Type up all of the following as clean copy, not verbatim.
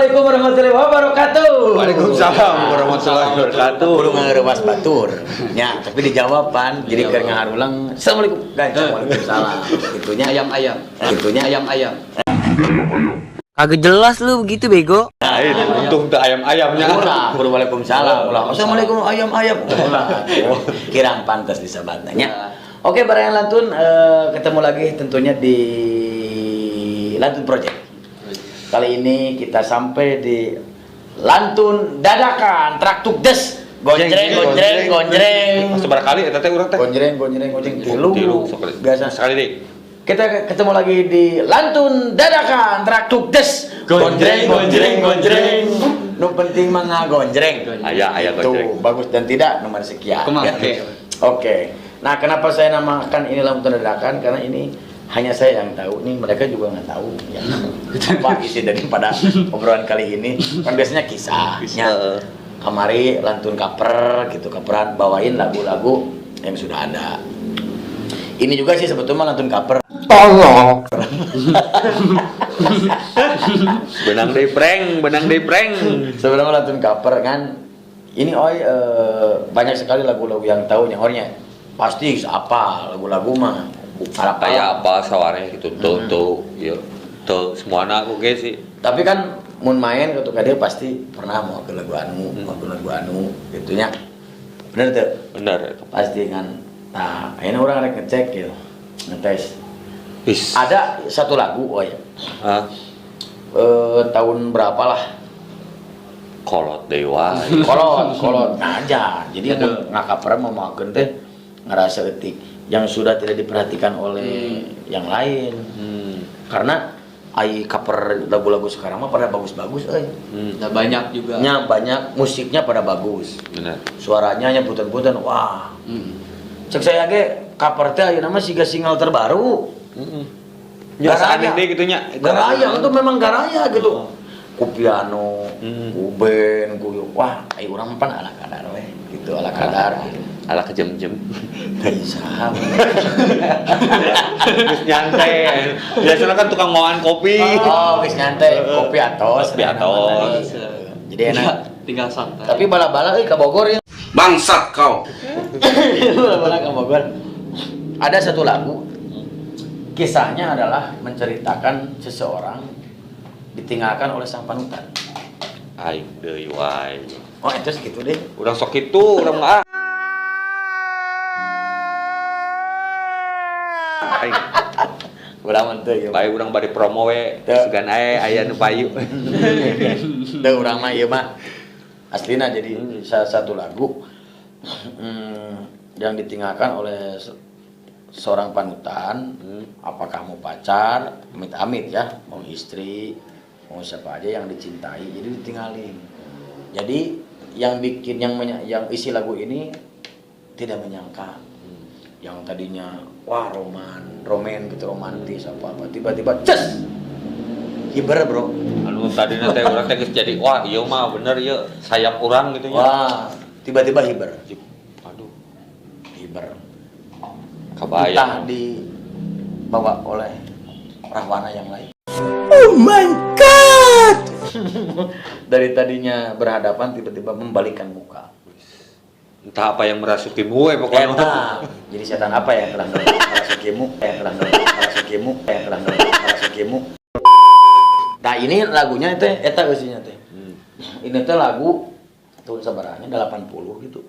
Assalamualaikum warahmatullahi wabarakatuh. Waalaikumsalam warahmatullahi wabarakatuh. Kudu ngarewas batur. Nya, tapi dijawaban jadi keur ngaharulang. Assalamualaikum. Guys, waalaikumsalam. Itunya Ayam-ayam. Itunya Ayam-ayam. Kagak jelas lu begitu bego. Nah, ini untung teu ayam-ayamnya. Ulah, kudu waalaikumsalam. Ulah, assalamualaikum ayam-ayam. Ulah. Kirang pantas disebatna nya. Oke, barang Lantun, ketemu lagi tentunya di Lantun Project. Kali ini kita sampai di Lantun Dadakan Traktuk Des. Gonjreng, gonjreng, gonjreng. Seberapa kali eta teh urang teh? Gonjreng, gonjreng, gonjreng. Tilu. Tilu sekali. Biasa. Sekali deui. Kita ketemu lagi di Lantun Dadakan Traktuk Des. Gonjreng, gonjreng, gonjreng. Nu penting mah ngagonjreng. Aya, aya Itu gonjreng. Bagus dan tidak nomor sekian. Kumaha? Ya. Oke. Nah, kenapa saya namakan ini Lantun Dadakan? Karena ini hanya saya yang tahu. Nih mereka juga nggak tahu ya. Apa isi daripada obrolan kali ini? Kan biasanya kisah. Ya. Kamari lantun cover gitu, coveran bawain lagu-lagu yang sudah ada. Ini juga sih sebetulnya lantun cover. Tolong. Benang deui prank, benang deui prank. Sebenarnya lantun cover kan ini oi, banyak sekali lagu-lagu yang tahu nya pasti apa lagu-lagu mah Kayak apa sawarnya gitu tuh tuh ya tuh semuanya aku ge sih. Tapi kan mun main ke dia pasti pernah mau ke lagu anu, mau ke lagu anu gitu nya. Bener tuh? Bener itu. Pasti kan. Nah, ini orang rek ngecek gitu. Ngetes. Is. Ada satu lagu, oh ya. Ah, Tahun berapa lah? Kolot dewa. Kolot, kolot. Nah aja. Jadi mun ngakaper mau makeun teh ngerasa etik yang sudah tidak diperhatikan oleh yang lain. Karena ai cover lagu-lagu sekarang mah pada bagus-bagus euy. Udah banyak juga. Nya banyak musiknya pada bagus. Bener. Suaranya nya punten-punten wah. Cek saya ge cover teh ayeuna mah siga single terbaru. Ya Garaya. aneh deh gitu nya. Garaya itu memang garaya gitu. Ku piano, ku band, ku wah, ai urang mah pan ala kadar we gitu, ala kadar. Ala kejem-jem. Bisa. Terus nyantai. Biasanya kan tukang mauan kopi. Oh, geus nyantai, kopi atos. Kopi atos. Jadi enak. Tinggal santai. Tapi bala-bala euy ka Bogor ya. Bangsat kau. Bala-bala ka Bogor. Ada satu lagu kisahnya adalah menceritakan seseorang ditinggalkan oleh sang panutan. Aing deui wae. Oh, itu segitu deh. Urang sok itu, urang mah. Aing Urang mah teu ieu. bae urang bari promo we, Teu. sugan ae aya nu payu. Teu urang mah ieu mah. Aslina jadi salah satu lagu yang ditinggalkan oleh seorang panutan, apakah mau pacar, amit-amit ya, mau istri, mau siapa aja yang dicintai, jadi ditinggalin. Jadi yang bikin yang isi lagu ini tidak menyangka yang tadinya wah roman gitu, romantis apa apa, tiba-tiba ces hiber bro. Anu tadina teh urang teh geus jadi wah ieu mah bener ieu sayap urang gitu nya. Wah, tiba-tiba hiber. Aduh, hiber. Kabayang. Entah dibawa oleh Rahwana yang lain. Oh my God. Dari tadinya berhadapan tiba-tiba membalikan muka. Entah apa yang merasukimu we pokoknya. Eta. Jadi setan apa yang telah merasukimu, yang telah merasukimu, yang telah merasukimu. Nah, ini lagunya teh eta eusinya teh. Ini teh lagu tahun sabaranya 80 gitu.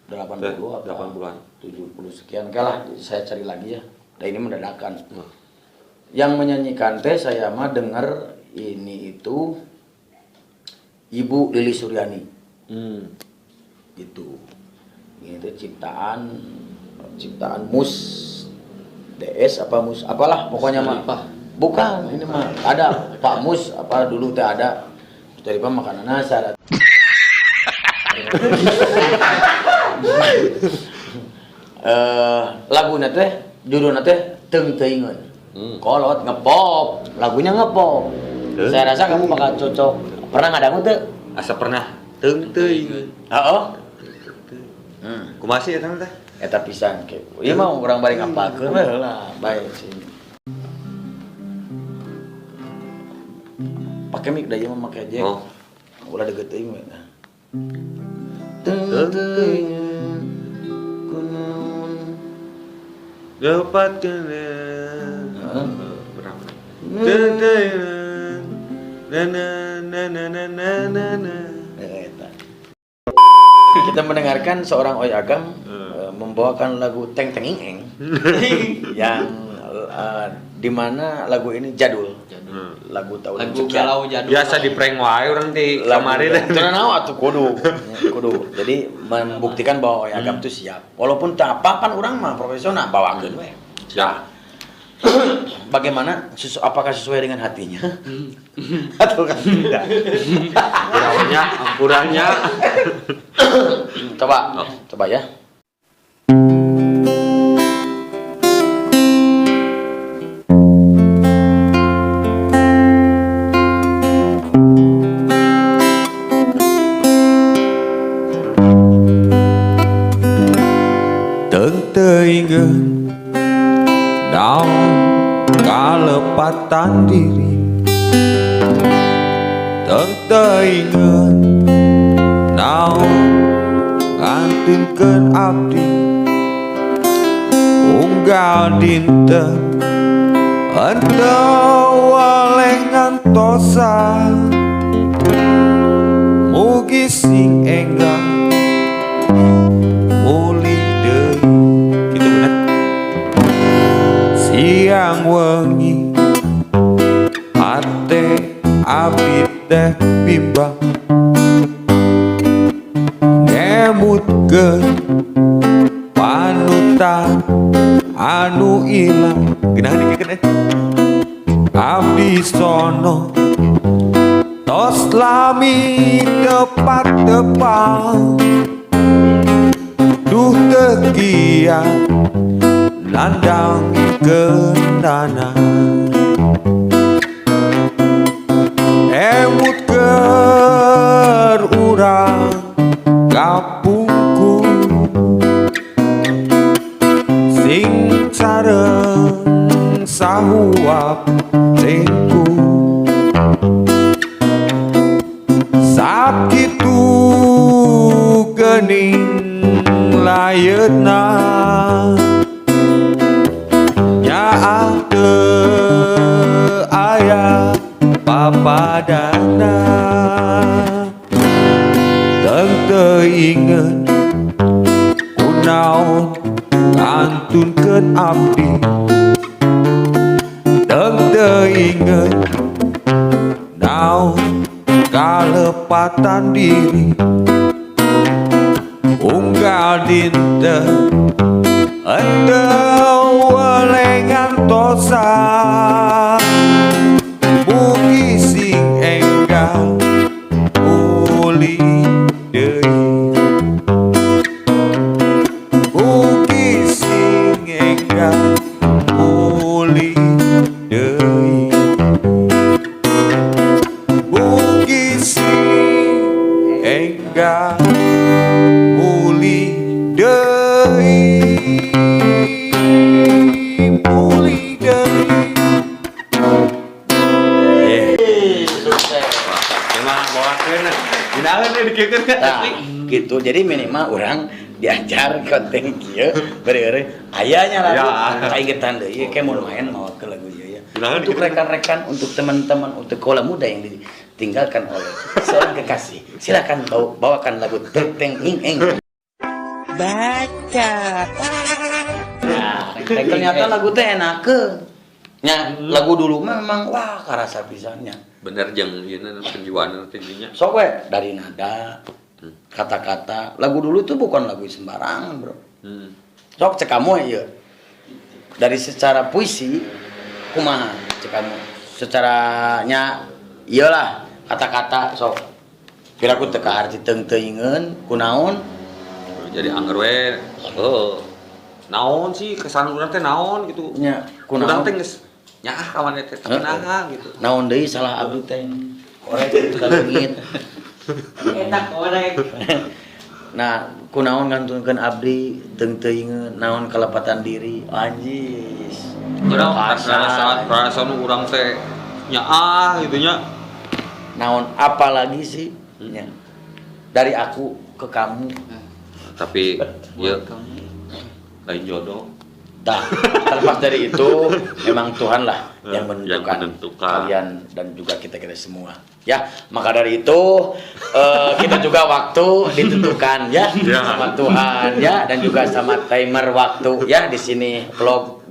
80 apa? 80-an. 70 sekian kalah saya cari lagi ya. Nah, ini mendadakan. Yang menyanyikan teh saya mah dengar ini itu Ibu Lili Suryani. Gitu. Ini tuh ciptaan ciptaan Mus DS apa Mus apalah pokoknya mah. Bukan, ini mah ada Pak Mus apa dulu teh ada dari apa makanan nasar. Laguna teh judulna teh Teung Teuingeun. Kolot ngepop, lagunya ngepop. Teung. Saya rasa kamu bakal cocok. Pernah ngadangu teu? Asa pernah. Teung teuingeun. Heeh. Kumaha sih eta teh? Eta pisan ke. Ieu mah urang bari ngapalkeun we heula, bae sih. Pakai Make mic da ieu mah make jack. Oh. Ulah deukeut teuing we. Teuing kunaon dapat kena. Berapa? Na na na na na na na. Kita mendengarkan seorang Oi Agam membawakan lagu Teng Teng Ing Eng yang dimana lagu ini jadul. Lagu tahun lagu galau jadul. Biasa di prank wae urang di kamari teh. Teu naon atuh kudu. Kudu. Jadi membuktikan bahwa Oi Agam itu siap. Walaupun teu apa-apa urang mah profesional bawakeun we. Siap. Bagaimana? Apakah sesuai dengan hatinya? Atau kan tidak? Ampurannya, ampurannya. Coba, coba ya. Teuing naon kalepatan diri, teuing naon ngantunkeun abdi, unggal dinten henteu waleh ngantosan, mugi sing enggal mulih deui. Kitu bener. Siang wengi hate abdi teh bimbang, ngemutkeun panutan anu ilang. Geunahan dikikeun eh. Abdi sono tos lami tepat-tepang, duh teu kiat nandang kendana, emut keur urang kampungku, sing sareng sahuap lengku, sakitu geuning layeutna, nyaah teu aya papadana, teuingeun kunaon ngantunkeun abdi, teuingeun naon kalepatan diri, unggal dinten henteu weleh ngantosan, mugi sing enggal mulih deui, mugi sing enggal mulih deui, mugi sing enggal mulih deui, mulih deui. Sukses. Emang bawakeun ginaeun we dikikeun Nah, gitu. Jadi minimal orang diajar konten kieu bere-bere aya nya lagu kaingetan deui ke mun main mawakeun lagu ieu ya. Untuk rekan-rekan, untuk teman-teman, untuk kaula muda yang ditinggalkan oleh seorang kekasih, silakan bawakan lagu Teng Teng Ing Eng. Baca. Nah, ternyata lagu teh enakeun. Nya, lagu dulu mah memang wah karasa pisannya. Bener jeung ieu penjiwaan teh nya. Sok we dari nada, kata-kata. Lagu dulu tuh bukan lagu sembarangan, Bro. Sok cek kamu ieu. Dari secara puisi kumaha cek kamu? Secaranya iyalah kata-kata sok. Piraku teu kaarti teung-teuingeun kunaon. Jadi anger we heuh. Naon sih kesan urang teh naon gitu. Nya, kunaon urang teh geus nyaah kawan teh tapi naha gitu. Naon deui salah abdi teh. Korek kaleungit. Eta korek. Nah, kunaon ngantunkeun abdi teung-teuingeun naon kalepatan diri. Anjis. Urang rasa urang teh nyaah gitu nya. Naon apalagi sih ya. Dari aku ke kamu. Tapi ya Buat kamu. Lain jodoh. Nah, terlepas dari itu, memang Tuhan lah yang Yang menentukan, menentukan. Kalian dan juga kita kita semua. Ya, maka dari itu kita juga waktu ditentukan ya, sama Tuhan ya, dan juga sama timer waktu ya di sini vlog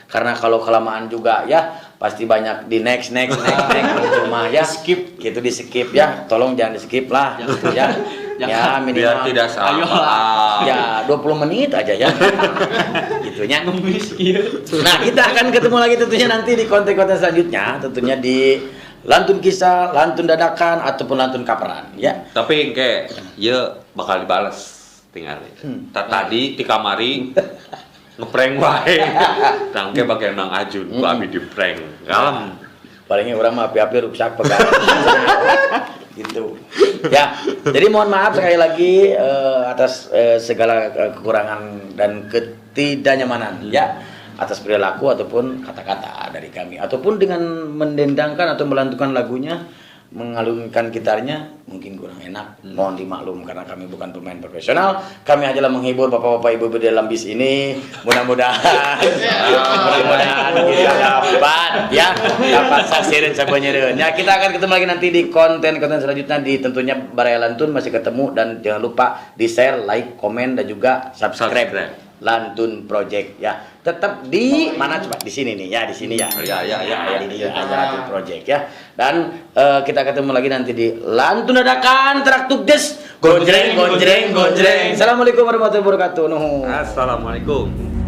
karena kalau kelamaan juga ya pasti banyak di next, next, next, next, percuma ya, skip gitu, di skip ya. Tolong jangan di skip lah gitu ya ya. Biar Minimal tidak salah. Ayolah. Ya, 20 menit aja ya gitunya. Ngemis iya. Nah, kita akan ketemu lagi tentunya nanti di konten-konten selanjutnya, tentunya di lantun kisah, lantun dadakan, ataupun lantun kaperan ya. Tapi engke ya bakal dibales tinggal. Tadi di kamari ngeprank wae. Nah, engke bagian Mang Ajun ku abi di prank. Kalem. Palingnya urang mah api-api rusak pegang gitu ya. Jadi mohon maaf sekali lagi atas segala kekurangan dan ketidaknyamanan ya, atas perilaku ataupun kata-kata dari kami, ataupun dengan mendendangkan atau melantunkan lagunya, mengalunkan gitarnya mungkin kurang enak. Mohon dimaklum karena kami bukan pemain profesional. Kami hanyalah menghibur bapak-bapak, ibu-ibu di dalam bis ini. Mudah-mudahan kita dapat ya, dapat sasirin sabanyereun. Ya, kita akan ketemu lagi nanti di konten-konten selanjutnya di tentunya Baraya Lantun masih ketemu, dan jangan lupa di share, like, komen, dan juga subscribe. Subscribe. Lantun Project ya. Tetap di mana coba? Di sini nih ya, di sini ya. Ya. Di dia aja Lantun Project ya. Dan kita ketemu lagi nanti di Lantun Dadakan Traktuk Des. Gonjreng, gonjreng, gonjreng. Assalamualaikum warahmatullahi wabarakatuh. Nuhun. Assalamualaikum.